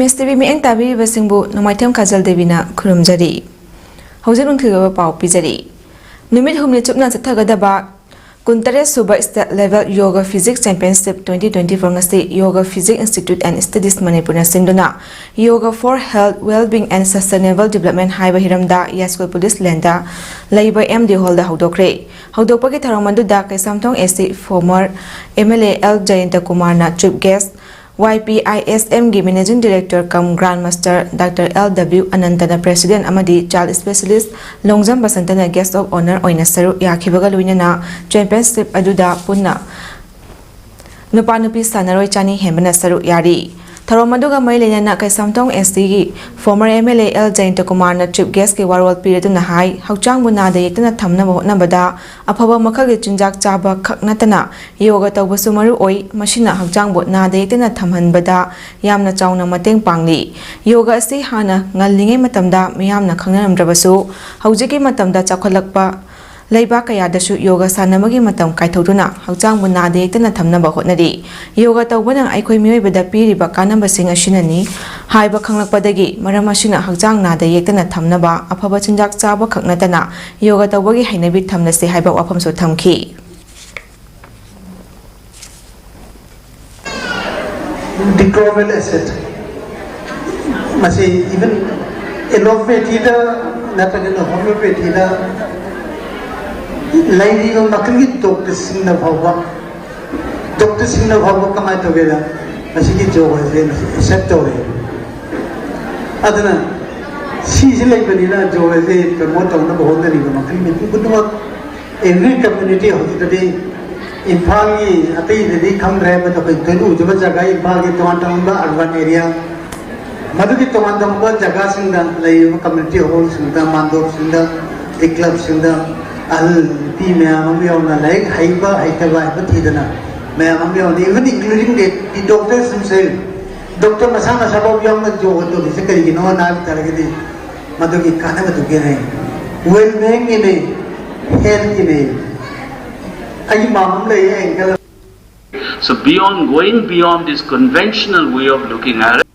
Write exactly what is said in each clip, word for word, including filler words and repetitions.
ꯃꯦꯁ TV ꯃꯤꯠꯌꯦꯡ ꯇꯥꯕꯤꯔꯤꯕꯁꯤꯡꯕꯨ ꯅꯣꯡꯃꯥꯏꯊꯦꯝ ꯈꯥꯖꯜ ꯗꯦꯕꯤꯅ ꯈꯨꯔꯨꯝꯖꯔꯤ꯫ ꯍꯧꯖꯤꯛ ꯅꯨꯡꯊꯤꯜꯒꯤ ꯑꯣꯏꯕ ꯄꯥꯎ ꯄꯤꯖꯔꯤ꯫ ꯅꯨꯃꯤꯠ ꯍꯨꯝꯅꯤ ꯆꯨꯞꯅ ꯆꯠꯊꯒꯗꯕ ꯀꯨꯟꯇꯔꯦꯠ ꯁꯨꯕ State Level Yoga Physics Championship twenty twenty-four ꯉꯁꯤ Yoga Physics Institute and Studies ꯃꯅꯤꯄꯨꯔꯅ ꯁꯤꯟꯗꯨꯅ Yoga for Health, Well-being and Sustainable Development ꯍꯥꯏꯕ ꯍꯤꯔꯝꯗ ꯌꯥꯏꯁꯀꯨꯜ ꯄꯨꯂꯤꯁ ꯂꯦꯟꯗ ꯂꯩꯕ ꯑꯦꯝ ꯗꯤ ꯍꯣꯜꯗ ꯍꯧꯗꯣꯛꯈ꯭ꯔꯦ꯫ ꯍꯧꯗꯣꯛꯄꯒꯤ ꯊꯧꯔꯝ ꯑꯗꯨꯗ Keishamthong S C former M L A L ꯖꯌꯟꯇ ꯀꯨꯃꯥꯔꯅ chief guest, Y P I S M ꯒꯤ Managing Director cum Grand Master Doctor L W ꯑꯅꯟꯇꯅ president ꯑꯃꯗꯤ child specialist Longjam ꯕꯁꯟꯇꯅ guest of honour ꯑꯣꯏꯅ ꯁꯔꯨꯛ ꯌꯥꯈꯤꯕꯒ ꯂꯣꯏꯅꯅ championship ꯑꯗꯨꯗ ꯄꯨꯟꯅ ꯅꯨꯄꯥ ꯅꯨꯄꯤ ꯁꯥꯟꯅꯔꯣꯏ ꯆꯅꯤ ꯍꯦꯟꯕꯅ ꯁꯔꯨꯛ ꯌꯥꯔꯤ꯫ ꯊꯧꯔꯝ ꯑꯗꯨꯒ ꯃꯔꯤ ꯂꯩꯅꯅ ꯀꯩꯁꯥꯝꯊꯣꯡ ꯑꯦꯁ ꯁꯤꯒꯤ former M L A L ꯖꯌꯟꯇ ꯀꯨꯃꯥꯔꯅ chief guest ꯀꯤ ꯋꯥꯔꯣꯜ ꯄꯤꯔꯗꯨꯅ ꯍꯥꯏ, ꯍꯛꯆꯥꯡꯕꯨ ꯅꯥꯗ ꯌꯦꯛꯇꯅ ꯊꯝꯅꯕ ꯍꯣꯠꯅꯕꯗ ꯑꯐꯕ ꯃꯈꯜꯒꯤ ꯆꯤꯟꯖꯥꯛ ꯆꯥꯕ ꯈꯛ ꯅꯠꯇꯅ ꯌꯣꯒ ꯇꯧꯕꯁꯨ ꯃꯔꯨ ꯑꯣꯏ꯫ ꯃꯁꯤꯅ ꯍꯛꯆꯥꯡꯕꯨ ꯅꯥꯗ ꯌꯦꯛꯇꯅ ꯊꯝꯍꯟꯕꯗ ꯌꯥꯝꯅ ꯆꯥꯎꯅ ꯃꯇꯦꯡ ꯄꯥꯡꯂꯤ꯫ ꯌꯣꯒ ꯑꯁꯤ ꯍꯥꯟꯅ ꯉꯜꯂꯤꯉꯩ ꯃꯇꯝꯗ ꯃꯤꯌꯥꯝꯅ ꯈꯪꯅꯔꯝꯗ꯭ꯔꯕꯁꯨ, ꯍꯧꯖꯤꯛꯀꯤ ꯃꯇꯝꯗ ꯆꯥꯎꯈꯠꯂꯛꯄ ꯂꯩꯕꯥꯛ ꯀꯌꯥꯗꯁꯨ ꯌꯣꯒ ꯁꯥꯟꯅꯕꯒꯤ ꯃꯇꯝ ꯀꯥꯏꯊꯣꯛꯇꯨꯅ ꯍꯛꯆꯥꯡꯕꯨ ꯅꯥꯗ ꯌꯦꯛꯇꯅ ꯊꯝꯅꯕ ꯍꯣꯠꯅꯔꯤ꯫ ꯌꯣꯒ ꯇꯧꯕꯅ ꯑꯩꯈꯣꯏ ꯃꯤꯑꯣꯏꯕꯗ ꯄꯤꯔꯤꯕ ꯀꯥꯟꯅꯕꯁꯤꯡ ꯑꯁꯤꯅꯅꯤ ꯍꯥꯏꯕ ꯈꯪꯂꯛꯄꯗꯒꯤ, ꯃꯔꯝ ꯑꯁꯤꯅ ꯍꯛꯆꯥꯡ ꯅꯥꯗ ꯌꯦꯛꯇꯅ ꯊꯝꯅꯕ ꯑꯐꯕ ꯆꯤꯟꯖꯥꯛ ꯆꯥꯕ ꯈꯛ ꯅꯠꯇꯅ ꯌꯣꯒ ꯇꯧꯕꯒꯤ ꯍꯩꯅꯕꯤ ꯊꯝꯂꯁꯤ ꯍꯥꯏꯕ ꯋꯥꯐꯝꯁꯨ ꯊꯝꯈꯤ꯫ Diclofenac acid꯫ ꯃꯁꯤ even allopathy ꯗ ꯅꯠꯇ꯭ꯔꯒꯅ homeopathy ꯗ ꯂꯩꯔꯤꯕ ꯃꯈꯜꯒꯤ doctor ꯁꯤꯡꯅ ꯐꯥꯎꯕ, doctor ꯁꯤꯡꯅ ꯐꯥꯎꯕ ꯀꯃꯥꯏꯅ ꯇꯧꯒꯦꯗ, ꯃꯁꯤꯒꯤ ꯌꯣꯒꯥꯁꯦ ꯃꯁꯤ accept ꯇꯧꯔꯦ꯫ ꯑꯗꯨꯅ ꯁꯤꯁꯤ ꯂꯩꯕꯅꯤꯅ ꯌꯣꯒꯥꯁꯦ promote ꯇꯧꯅꯕ ꯍꯣꯠꯅꯔꯤꯕ ꯃꯈꯜ ꯃꯤꯄꯨꯝ ꯈꯨꯗꯤꯡꯃꯛ, every community ꯍꯧꯖꯤꯛꯇꯗꯤ ꯏꯝꯐꯥꯜꯒꯤ ꯑꯇꯩꯗꯗꯤ ꯈꯪꯗ꯭ꯔꯦ, but ꯑꯩꯈꯣꯏ ꯊꯣꯏꯅ ꯎꯖꯕ ꯖꯒꯥ ꯏꯝꯐꯥꯜꯒꯤ ꯇꯣꯉꯥꯟ ꯇꯣꯉꯥꯟꯕ urban area, ꯃꯗꯨꯒꯤ ꯇꯣꯉꯥꯟ ꯇꯣꯉꯥꯟꯕ ꯖꯒꯥꯁꯤꯡꯗ ꯂꯩꯔꯤꯕ community hall ꯁꯤꯡꯗ, ꯃꯥꯟꯗꯣꯞꯁꯤꯡꯗ, club ꯁꯤꯡꯗ ꯑꯍꯜ ꯅꯨꯄꯤ ꯃꯌꯥꯝ ꯑꯃ ꯌꯥꯎꯅ ꯂꯥꯏꯔꯤꯛ ꯍꯩꯕ ꯍꯩꯇꯕ ꯍꯥꯏꯕ ꯊꯤꯗꯅ ꯃꯌꯥꯝ ꯑꯃ ꯌꯥꯎꯅ, even including the, the doctors themselves, doctor ꯃꯁꯥ ꯃꯁꯥꯐꯥꯎ ꯌꯥꯎꯅ ꯌꯣꯒ ꯇꯧꯔꯤꯁꯦ ꯀꯔꯤꯒꯤꯅꯣꯅ ꯍꯥꯏꯕ ꯇꯥꯔꯒꯗꯤ ꯃꯗꯨꯒꯤ ꯀꯥꯟꯅꯕꯗꯨꯒꯤꯅꯦ꯫ Well being ꯒꯤꯅꯦ, health ꯀꯤꯅꯦ꯫ ꯑꯩꯒꯤ ꯃꯥꯝ ꯑꯃ ꯂꯩꯌꯦ, uncle꯫ So beyond, going beyond this conventional way of looking at it,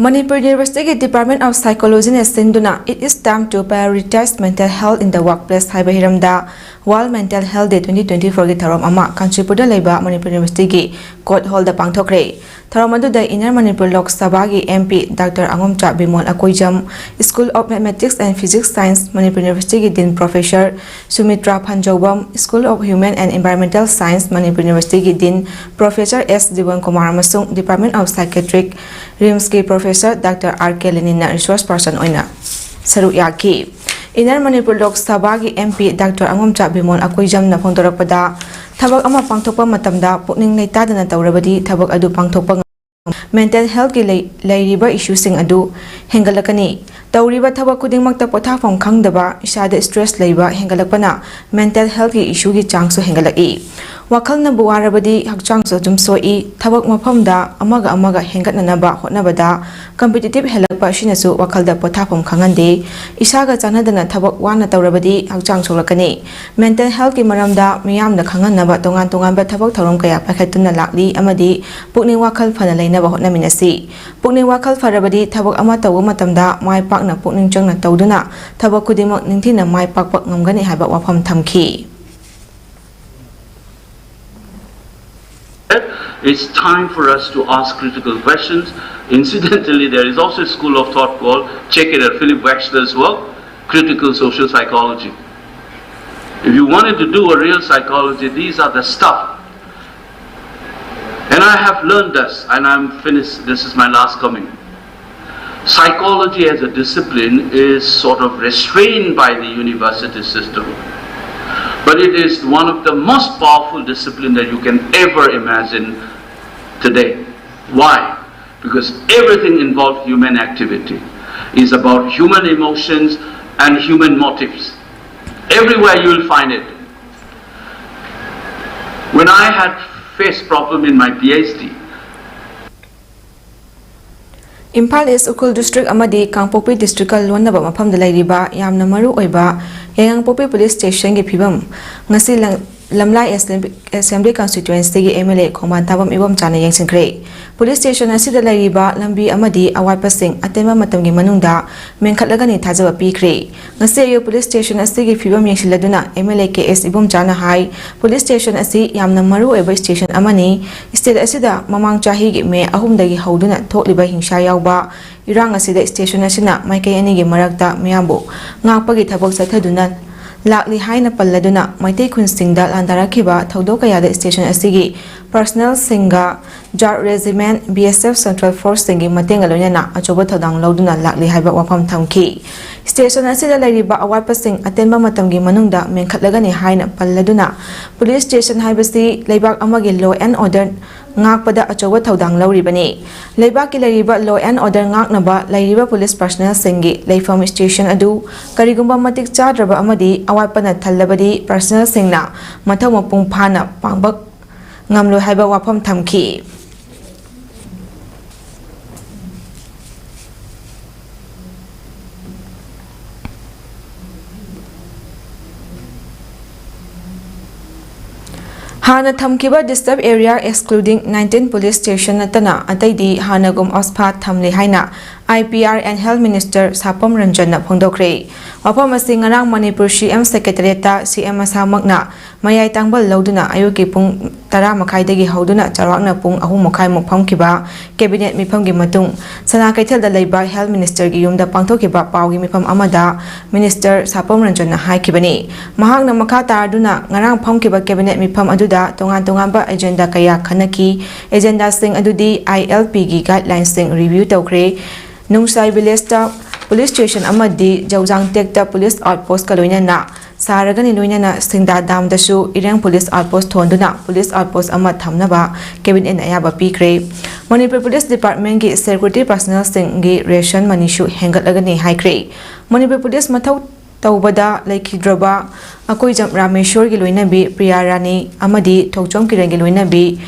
Manipur ꯌꯨꯅꯤꯚꯔꯁꯤꯇꯤꯒꯤ Department of Psychologyꯅ ꯁꯤꯟꯗꯨꯅ It is time to prioritize mental health in the workplace ꯍꯥꯏꯕ ꯍꯤꯔꯝꯗ World Mental Health Day twenty twenty-fourꯒꯤ ꯊꯧꯔꯝ ꯑꯃ ꯀꯥꯟꯆꯤꯄꯨꯔꯗ ꯂꯩꯕ ꯃꯅꯤꯄꯨꯔ ꯌꯨꯅꯤꯚꯔꯁꯤꯇꯤꯒꯤ ꯀꯣꯔꯠ ꯍꯣꯜꯗ ꯄꯥꯡꯊꯣꯛꯈ꯭ꯔꯦ꯫ ꯊꯧꯔꯝ ꯑꯗꯨꯗ Inner Manipur Lok Sabhaꯒꯤ MP Doctor ꯑꯉꯣꯝꯆꯥ Bimol Akoijam, School of Mathematics and Physics Science Manipur ꯌꯨꯅꯤꯚꯔꯁꯤꯇꯤꯒꯤ Dean Professor ꯁꯨꯃꯤꯇ꯭ꯔꯥ ꯐꯟꯖꯧꯕꯝ, School of Human and Environmental Science Manipur ꯌꯨꯅꯤꯚꯔꯁꯤꯇꯤꯒꯤ Dean Professor ꯑꯦꯁ ꯖꯤꯕꯟ ꯀꯨꯃꯥꯔ ꯑꯃꯁꯨꯡ Department of Psychiatric ꯔꯤꯝꯁꯀꯤ Professor Doctor ꯑꯥꯔ ꯀꯦ ꯂꯦꯅꯤꯟꯅ resource person ꯑꯣꯏꯅ ꯁꯔꯨꯛ ꯌꯥꯈꯤ꯫ Inner Manipur Lok Sabhaꯒꯤ MP Doctor ꯑꯉꯣꯝꯆꯥ Bimol ꯑꯀꯣꯏꯖꯝꯅ ꯐꯣꯡꯗꯣꯔꯛꯄꯗ, ꯊꯕꯛ ꯑꯃ ꯄꯥꯡꯊꯣꯛꯄ ꯃꯇꯝꯗ ꯄꯨꯛꯅꯤꯡ ꯂꯩꯇꯥꯗꯅ ꯇꯧꯔꯕꯗꯤ ꯊꯕꯛ ꯑꯗꯨ ꯄꯥꯡꯊꯣꯛꯄ ꯉꯝ-, mental healthꯀꯤ ꯂꯩ-, ꯂꯩꯔꯤꯕ issueꯁꯤꯡ ꯑꯗꯨ ꯍꯦꯟꯒꯠꯂꯛꯀꯅꯤ꯫ ꯇꯧꯔꯤꯕ ꯊꯕꯛ ꯈꯨꯗꯤꯡꯃꯛꯇ ꯄꯣꯊꯥꯐꯝ ꯈꯪꯗꯕ, ꯏꯁꯥꯗ stress ꯂꯩꯕ ꯍꯦꯟꯒꯠꯂꯛꯄꯅ mental healthꯀꯤ issueꯒꯤ ꯆꯥꯡꯁꯨ ꯍꯦꯟꯒꯠꯂꯛꯏ꯫ ꯋꯥꯈꯜꯅꯕꯨ ꯋꯥꯔꯕꯗꯤ ꯍꯛꯆꯥꯡꯁꯨ ꯑꯗꯨꯝ ꯁꯣꯛꯏ꯫ ꯊꯕꯛ ꯃꯐꯝꯗ ꯑꯃꯒ ꯑꯃꯒ ꯍꯦꯟꯒꯠꯅꯅꯕ ꯍꯣꯠꯅꯕꯗ competitive ꯍꯦꯜꯂꯛꯄ ꯑꯁꯤꯅꯁꯨ ꯋꯥꯈꯜꯗ ꯄꯣꯊꯥꯐꯝ ꯈꯪꯍꯟꯗꯦ꯫ ꯏꯁꯥꯒ ꯆꯥꯟꯅꯗꯅ ꯊꯕꯛ ꯋꯥꯅ ꯇꯧꯔꯕꯗꯤ ꯍꯛꯆꯥꯡ ꯁꯣꯛꯂꯛꯀꯅꯤ꯫ Mental healthꯀꯤ ꯃꯔꯝꯗ ꯃꯤꯌꯥꯝꯅ ꯈꯪꯍꯟꯅꯕ ꯇꯣꯉꯥꯟ ꯇꯣꯉꯥꯟꯕ ꯊꯕꯛ ꯊꯧꯔꯝ ꯀꯌꯥ ꯄꯥꯏꯈꯠꯇꯨꯅ ꯂꯥꯛꯂꯤ ꯑꯃꯗꯤ ꯄꯨꯛꯅꯤꯡ ꯋꯥꯈꯜ ꯐꯅ ꯂꯩꯅꯕ ꯍꯣꯠꯅꯃꯤꯟꯅꯁꯤ꯫ ꯄꯨꯛꯅꯤꯡ ꯋꯥꯈꯜ ꯐꯔꯕꯗꯤ ꯊꯕꯛ ꯑꯃ ꯇꯧꯕ ꯃꯇꯝꯗ ꯃꯥꯏ ꯄꯥꯛꯅ ꯄꯨꯛꯅꯤꯡ ꯆꯪꯅ ꯇꯧꯗꯨꯅ ꯊꯕꯛ ꯈꯨꯗꯤꯡꯃꯛ ꯅꯤꯡꯊꯤꯅ ꯃꯥꯏ ꯄꯥꯛꯄ ꯉꯝꯒꯅꯤ ꯍꯥꯏꯕ ꯋꯥꯐꯝ ꯊꯝꯈꯤ꯫ It's time for us to ask critical questions. Incidentally, there is also a school of thought called, check it at Philip Wexler's work, critical social psychology. If you wanted to do a real psychology, these are the stuff. And I have learned this, and I'm finished. This is my last comment. Psychology as a discipline is sort of restrained by the university system, but it is one of the most powerful discipline that you can ever imagine today. Why? Because everything involved human activity is about human emotions and human motives. Everywhere you will find it. When I had faced problem in my PhD, Imphal East Ukhrul district ꯑꯃꯗꯤ ꯀꯥꯡꯄꯣꯛꯄꯤ ꯗꯤꯁꯇ꯭ꯔꯤꯛꯀ ꯂꯣꯟꯅꯕ ꯃꯐꯝꯗ ꯂꯩꯔꯤꯕ ꯌꯥꯝꯅ ꯃꯔꯨ ꯑꯣꯏꯕ ꯌꯥꯏꯉꯪꯄꯣꯛꯄꯤ police ꯁ꯭ꯇꯦꯁꯟꯒꯤ ꯐꯤꯕꯝ ꯉꯁꯤ ꯂꯪ-, ꯂꯝꯂꯥꯏ ꯑꯦꯁꯦꯝꯕ꯭ꯂꯤ ꯀꯟꯁꯇꯤꯇ꯭ꯋꯦꯟꯁꯤꯒꯤ M L A Khongbantabam ꯏꯕꯣꯝꯆꯥꯅ ꯌꯦꯡꯁꯤꯟꯈ꯭ꯔꯦ꯫ ꯄꯨꯂꯤꯁ ꯁ꯭ꯇꯦꯁꯟ ꯑꯁꯤꯗ ꯂꯩꯔꯤꯕ ꯂꯝꯕꯤ ꯑꯃꯗꯤ ꯑꯋꯥꯠꯄꯁꯤꯡ ꯑꯇꯦꯟꯕ ꯃꯇꯝꯒꯤ ꯃꯅꯨꯡꯗ ꯃꯦꯟꯈꯠꯂꯒꯅꯤ ꯊꯥꯖꯕ ꯄꯤꯈ꯭ꯔꯦ꯫ ꯉꯁꯤ ꯑꯌꯨꯛ ꯄꯨꯂꯤꯁ ꯁ꯭ꯇꯦꯁꯟ ꯑꯁꯤꯒꯤ ꯐꯤꯕꯝ ꯌꯦꯡꯁꯤꯜꯂꯗꯨꯅ M L A K S ꯏꯕꯣꯝꯆꯥꯅ ꯍꯥꯏ, ꯄꯨꯂꯤꯁ ꯁ꯭ꯇꯦꯁꯟ ꯑꯁꯤ ꯌꯥꯝꯅ ꯃꯔꯨ ꯑꯣꯏꯕ ꯁ꯭ꯇꯦꯁꯟ ꯑꯃꯅꯤ꯫ ꯁ꯭ꯇꯦꯠ ꯑꯁꯤꯗ ꯃꯃꯥꯡ ꯆꯍꯤꯒꯤ ꯃꯦ ꯑꯍꯨꯝꯗꯒꯤ ꯍꯧꯗꯨꯅ ꯊꯣꯛꯂꯤꯕ ꯍꯤꯡꯁꯥ ꯌꯥꯎꯕ ꯏꯔꯥꯡ ꯑꯁꯤꯗ ꯁ꯭ꯇꯦꯁꯟ ꯑꯁꯤꯅ ꯃꯥꯏꯀꯩ ꯑꯅꯤꯒꯤ ꯃꯔꯛꯇ ꯃꯤꯌꯥꯝꯕꯨ ꯉꯥꯛꯄꯒꯤ ꯊꯕꯛ ꯆꯠꯊꯗꯨꯅ ꯂꯥꯛꯂꯤ ꯍꯥꯏꯅ ꯄꯜꯂꯗꯨꯅ, ꯃꯩꯇꯩ ꯈꯨꯟꯁꯤꯡꯗ ꯂꯥꯟꯗꯥꯔꯛꯈꯤꯕ ꯊꯧꯗꯣꯛ ꯀꯌꯥꯗ ꯁ꯭ꯇꯦꯁꯟ ꯑꯁꯤꯒꯤ ꯄꯔꯁꯅꯦꯜꯁꯤꯡꯒ, ꯖꯥꯠ ꯔꯦꯖꯤꯃꯦꯟꯠ, ꯕꯤ ꯑꯦꯁ ꯑꯦꯐ, ꯁꯦꯟꯇ꯭ꯔꯦꯜ ꯐꯣꯔꯁꯁꯤꯡꯒꯤ ꯃꯇꯦꯡꯒ ꯂꯣꯏꯅꯅ ꯑꯆꯧꯕ ꯊꯧꯗꯥꯡ ꯂꯧꯗꯨꯅ ꯂꯥꯛꯂꯤ ꯍꯥꯏꯕ ꯋꯥꯐꯝ ꯊꯝꯈꯤ꯫ ꯁ꯭ꯇꯦꯁꯟ ꯑꯁꯤꯗ ꯂꯩꯔꯤꯕ ꯑꯋꯥꯠꯄꯁꯤꯡ ꯑꯇꯦꯟꯕ ꯃꯇꯝꯒꯤ ꯃꯅꯨꯡꯗ ꯃꯦꯟꯈꯠꯂꯒꯅꯤ ꯍꯥꯏꯅ ꯄꯜꯂꯗꯨꯅ, ꯄꯨꯂꯤꯁ ꯁ꯭ꯇꯦꯁꯟ ꯍꯥꯏꯕꯁꯤ ꯂꯩꯕꯥꯛ ꯑꯃꯒꯤ law and order ꯉꯥꯛꯄꯗ ꯑꯆꯧꯕ ꯊꯧꯗꯥꯡ ꯂꯧꯔꯤꯕꯅꯤ꯫ ꯂꯩꯕꯥꯛꯀꯤ ꯂꯩꯔꯤꯕ law and order ꯉꯥꯛꯅꯕ ꯂꯩꯔꯤꯕ ꯄꯨꯂꯤꯁ ꯄꯔꯁꯅꯦꯜꯁꯤꯡꯒꯤ ꯂꯩꯐꯝ ꯁ꯭ꯇꯦꯁꯟ ꯑꯗꯨ ꯀꯔꯤꯒꯨꯝꯕ ꯃꯇꯤꯛ ꯆꯥꯗ꯭ꯔꯕ ꯑꯃꯗꯤ ꯑꯋꯥꯠꯄꯅ ꯊꯜꯂꯕꯗꯤ ꯄꯔꯁꯅꯦꯜꯁꯤꯡꯅ ꯃꯊꯧ ꯃꯄꯨꯡ ꯐꯥꯅ ꯄꯥꯡꯕ ꯉꯝꯂꯣꯏ ꯍꯥꯏꯕ ꯋꯥꯐꯝ ꯊꯝꯈꯤ꯫ ꯍꯥꯟꯅ ꯊꯝꯈꯤꯕ Disturbed Area Excluding nineteen Police Station ꯅꯠꯇꯅ ꯑꯇꯩꯗꯤ ꯍꯥꯟꯅꯒꯨꯝ ꯑꯣꯁꯐꯥꯠ ꯊꯝꯂꯤ ꯍꯥꯏꯅ I P R and Health Minister ꯁꯥꯄꯝ ꯔꯟꯖꯟꯅ ꯐꯣꯡꯗꯣꯛꯈ꯭ꯔꯦ꯫ ꯋꯥꯐꯝ ꯑꯁꯤ ꯉꯔꯥꯡ Manipur C M Secretariatꯇ C M ꯃꯁꯥꯃꯛꯅ ꯃꯌꯥꯏ ꯇꯥꯡꯕꯜ ꯂꯧꯗꯨꯅ ꯑꯌꯨꯛꯀꯤ ꯄꯨꯡ ꯇꯔꯥ ꯃꯈꯥꯏꯗꯒꯤ ꯍꯧꯗꯨꯅ ꯆꯥꯎꯔꯥꯛꯅ ꯄꯨꯡ ꯑꯍꯨꯝ ꯃꯈꯥꯏꯃꯨꯛ ꯐꯝꯈꯤꯕ Cabinet ꯃꯤꯐꯝꯒꯤ ꯃꯇꯨꯡ ꯁꯅꯥ ꯀꯩꯊꯦꯜꯗ ꯂꯩꯕ Health Ministerꯒꯤ ꯌꯨꯝꯗ ꯄꯥꯡꯊꯣꯛꯈꯤꯕ ꯄꯥꯎꯒꯤ ꯃꯤꯐꯝ ꯑꯃꯗ Minister ꯁꯥꯄꯝ ꯔꯟꯖꯟꯅ ꯍꯥꯏꯈꯤꯕꯅꯤ꯫ ꯃꯍꯥꯛꯅ ꯃꯈꯥ ꯇꯥꯔꯗꯨꯅ ꯉꯔꯥꯡ ꯐꯝꯈꯤꯕ Cabinet ꯃꯤꯐꯝ ꯑꯗꯨꯗ ꯇꯣꯉꯥꯟ ꯇꯣꯉꯥꯟꯕ agenda ꯀꯌꯥ ꯈꯟꯅꯈꯤ꯫ Agendaꯁꯤꯡ ꯑꯗꯨꯗꯤ I L Pꯒꯤ guidelinesꯁꯤꯡ review ꯇꯧꯈ꯭ꯔꯦ꯫ ꯅꯨꯡꯁꯥꯏ villageꯇ police station ꯑꯃꯗꯤ ꯖꯧꯖꯥꯡ ꯇꯦꯛꯇ police outpostꯀ ꯂꯣꯏꯅꯅ ꯁꯥꯔꯒꯅꯤ꯫ ꯂꯣꯏꯅꯅ ꯁꯤꯡꯗꯥ damꯗꯁꯨ ꯏꯔꯦꯡ police outpost ꯊꯣꯟꯗꯨꯅ police outpost ꯑꯃ ꯊꯝꯅꯕ Cabinetꯅ ꯑꯌꯥꯕ ꯄꯤꯈ꯭ꯔꯦ꯫ ꯃꯅꯤꯄꯨꯔ Police Departmentꯀꯤ security personnelꯁꯤꯡꯒꯤ ration moneyꯁꯨ ꯍꯦꯟꯒꯠꯂꯒꯅꯤ ꯍꯥꯏꯈ꯭ꯔꯦ꯫ ꯃꯅꯤꯄꯨꯔ police ꯃꯊꯧ ꯇꯧꯕꯗ ꯂꯩꯈꯤꯗ꯭ꯔꯕ ꯑꯀꯣꯏꯖꯝ ꯔꯥꯃꯦꯁꯣꯔꯒꯤ ꯂꯣꯏꯅꯕꯤ ꯄ꯭ꯔꯤꯌꯥ ꯔꯥꯅꯤ ꯑꯃꯗꯤ ꯊꯣꯛꯆꯣꯝ ꯀꯤꯔꯟꯒꯤ ꯂꯣꯏꯅꯕꯤ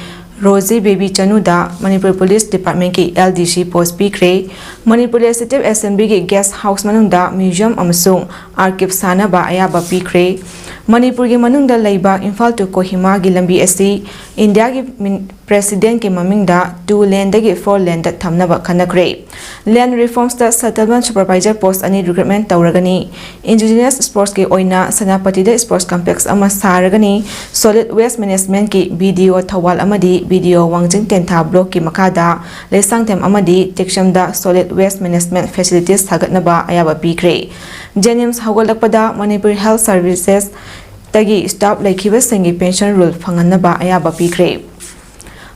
ꯔꯣꯖꯤ ꯕꯦꯕꯤ ꯆꯅꯨꯗ ꯃꯅꯤꯄꯨꯔ Police Departmentꯀꯤ L D C post ꯄꯤꯈ꯭ꯔꯦ꯫ ꯃꯅꯤꯄꯨꯔ Legislative Assemblyꯒꯤ guest house ꯃꯅꯨꯡꯗ museum ꯑꯃꯁꯨꯡ archive ꯁꯥꯅꯕ ꯑꯌꯥꯕ ꯄꯤꯈ꯭ꯔꯦ꯫ ꯃꯅꯤꯄꯨꯔꯒꯤ ꯃꯅꯨꯡꯗ ꯂꯩꯕ ꯏꯝꯐꯥꯜ to ꯀꯣꯍꯤꯃꯥꯒꯤ ꯂꯝꯕꯤ ꯑꯁꯤ ꯏꯟꯗꯤꯌꯥꯒꯤ ꯃꯤꯟ-, ꯄ꯭ꯔꯦꯁꯤꯗꯦꯟꯠꯀꯤ ꯃꯃꯤꯡꯗ two lane ꯗꯒꯤ four lane ꯗ ꯊꯝꯅꯕ ꯈꯟꯅꯈ꯭ꯔꯦ꯫ Land reforms ꯇ settlement supervisor post ꯑꯅꯤ recruitment ꯇꯧꯔꯒꯅꯤ꯫ Indigenous sports ꯀꯤ ꯑꯣꯏꯅ ꯁꯦꯅꯥꯄꯇꯤꯗ sports complex ꯑꯃ ꯁꯥꯔꯒꯅꯤ꯫ Solid waste management ꯀꯤ B D O ꯊꯧꯕꯥꯜ ꯑꯃꯗꯤ B D O ꯋꯥꯡꯖꯤꯡ ꯇꯦꯟꯊꯥ block ꯀꯤ ꯃꯈꯥꯗ ꯂꯩꯁꯥꯡꯊꯦꯝ ꯑꯃꯗꯤ ꯇꯦꯛꯆꯝꯗ solid waste management facilities ꯁꯥꯒꯠꯅꯕ ꯑꯌꯥꯕ ꯄꯤꯈ꯭ꯔꯦ꯫ JNIMS ꯍꯧꯒꯠꯂꯛꯄꯗ ꯃꯅꯤꯄꯨꯔ Health Services ꯇꯒꯤ staff ꯂꯩꯈꯤꯕꯁꯤꯡꯒꯤ pension roll ꯐꯪꯍꯟꯅꯕ ꯑꯌꯥꯕ ꯄꯤꯈ꯭ꯔꯦ꯫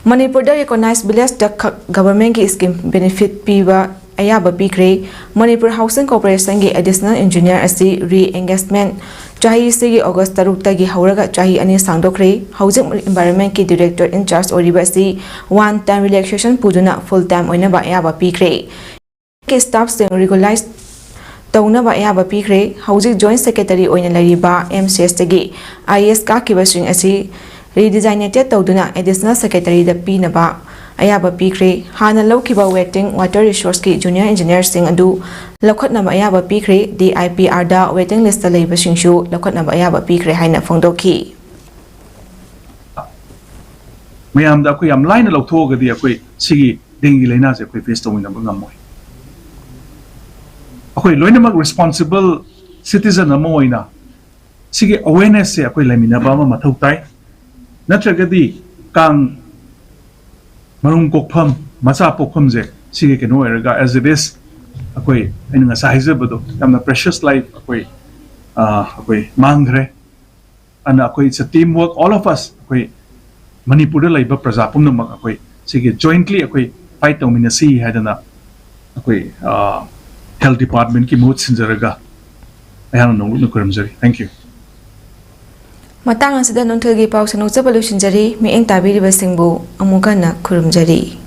ꯃꯅꯤꯄꯨꯔꯗ recognized village ꯇ ꯈꯛ government ꯀꯤ scheme benefit ꯄꯤꯕ ꯑꯌꯥꯕ ꯄꯤꯈ꯭ꯔꯦ꯫ ꯃꯅꯤꯄꯨꯔ Housing Corporation ꯒꯤ additional engineer ꯑꯁꯤ re-engagement ꯆꯍꯤꯁꯤꯒꯤ August ꯇꯔꯨꯛꯇꯒꯤ ꯍꯧꯔꯒ ꯆꯍꯤ ꯑꯅꯤ ꯁꯥꯡꯗꯣꯛꯈ꯭ꯔꯦ꯫ ꯍꯧꯖꯤꯛ environment ꯀꯤ director in charge ꯑꯣꯏꯔꯤꯕ ꯑꯁꯤ one time relaxation ꯄꯨꯗꯨꯅ full time ꯑꯣꯏꯅꯕ ꯑꯌꯥꯕ ꯄꯤꯈ꯭ꯔꯦ꯫ ꯀꯤ staff ꯁꯤꯡ regularize ꯇꯧꯅꯕ ꯑꯌꯥꯕ ꯄꯤꯈ꯭ꯔꯦ꯫ ꯍꯧꯖꯤꯛ joint secretary ꯑꯣꯏꯅ ꯂꯩꯔꯤꯕ MCS ꯇꯒꯤ IAS ꯀꯥꯈꯤꯕꯁꯤꯡ ꯑꯁꯤ redesignated ꯇꯧꯗꯨꯅ additional secretary ꯗ ꯄꯤꯅꯕ ꯑꯌꯥꯕ ꯄꯤꯈ꯭ꯔꯦ꯫ ꯍꯥꯟꯅ ꯂꯧꯈꯤꯕ waiting water resource ꯀꯤ junior engineer ꯁꯤꯡ ꯑꯗꯨ ꯂꯧꯈꯠꯅꯕ ꯑꯌꯥꯕ ꯄꯤꯈ꯭ꯔꯦ꯫ DIPR ꯗ waiting list ꯇ ꯂꯩꯕꯁꯤꯡꯁꯨ ꯂꯧꯈꯠꯅꯕ ꯑꯌꯥꯕ ꯄꯤꯈ꯭ꯔꯦ ꯍꯥꯏꯅ ꯐꯣꯡꯗꯣꯛꯈꯤ꯫ ꯃꯌꯥꯝꯗ ꯑꯩꯈꯣꯏ ꯌꯥꯝ ꯂꯥꯏꯅ ꯂꯧꯊꯣꯛꯑꯒꯗꯤ ꯑꯩꯈꯣꯏ ꯁꯤꯒꯤ dengue ꯂꯥꯏꯅꯥꯁꯦ ꯑꯩꯈꯣꯏ face ꯇꯧꯃꯤꯟꯅꯕ ꯉꯝꯃꯣꯏ꯫ ꯑꯩꯈꯣꯏ ꯂꯣꯏꯅꯃꯛ responsible citizen ꯑꯃ ꯑꯣꯏꯅ ꯁꯤꯒꯤ awareness ꯁꯦ ꯑꯩꯈꯣꯏ ꯂꯩꯃꯤꯟꯅꯕ ꯑꯃ ꯃꯊꯧ ꯇꯥꯏ꯫ ꯅꯠꯇ꯭ꯔꯒꯗꯤ ꯀꯥꯡ ꯃꯔꯨꯝ ꯀꯣꯛꯐꯝ, ꯃꯆꯥ ꯄꯣꯛꯐꯝꯁꯦ ꯁꯤꯒꯤ ꯀꯩꯅꯣ ꯑꯣꯏꯔꯒ, as it is, ꯑꯩꯈꯣꯏ, ꯑꯩꯅ ꯉꯁꯥꯏ ꯍꯥꯏꯖꯕꯗꯣ, ꯌꯥꯝꯅ precious life ꯑꯩꯈꯣꯏ, ꯑ, ꯑꯩꯈꯣꯏ ꯃꯥꯡꯈ꯭ꯔꯦ꯫ ꯑꯗꯨꯅ ꯑꯩꯈꯣꯏ, it's a team work, all of us, ꯑꯩꯈꯣꯏ ꯃꯅꯤꯄꯨꯔꯗ ꯂꯩꯕ ꯄ꯭ꯔꯖꯥ ꯄꯨꯝꯅꯃꯛ ꯑꯩꯈꯣꯏ ꯁꯤꯒꯤ jointly ꯑꯩꯈꯣꯏ fight ꯇꯧꯃꯤꯟꯅꯁꯤ ꯍꯥꯏꯗꯅ ꯑꯩꯈꯣꯏ, ꯑ, health department ꯀꯤ ꯃꯍꯨꯠ ꯁꯤꯟꯖꯔꯒ ꯑꯩꯍꯥꯛꯅ ꯅꯣꯡꯂꯨꯛꯅ ꯈꯨꯔꯨꯝꯖꯔꯤ꯫ Thank you. ꯃꯇꯥꯡ ꯑꯁꯤꯗ ꯅꯨꯡꯊꯤꯜꯒꯤ ꯄꯥꯎ ꯁꯟꯗꯣꯛꯆꯕ ꯂꯣꯏꯁꯤꯟꯖꯔꯤ꯫ ꯃꯤꯠꯌꯦꯡ ꯇꯥꯕꯤꯔꯤꯕꯁꯤꯡꯕꯨ ꯑꯃꯨꯛ ꯍꯟꯅ ꯈꯨꯔꯨꯝꯖꯔꯤ꯫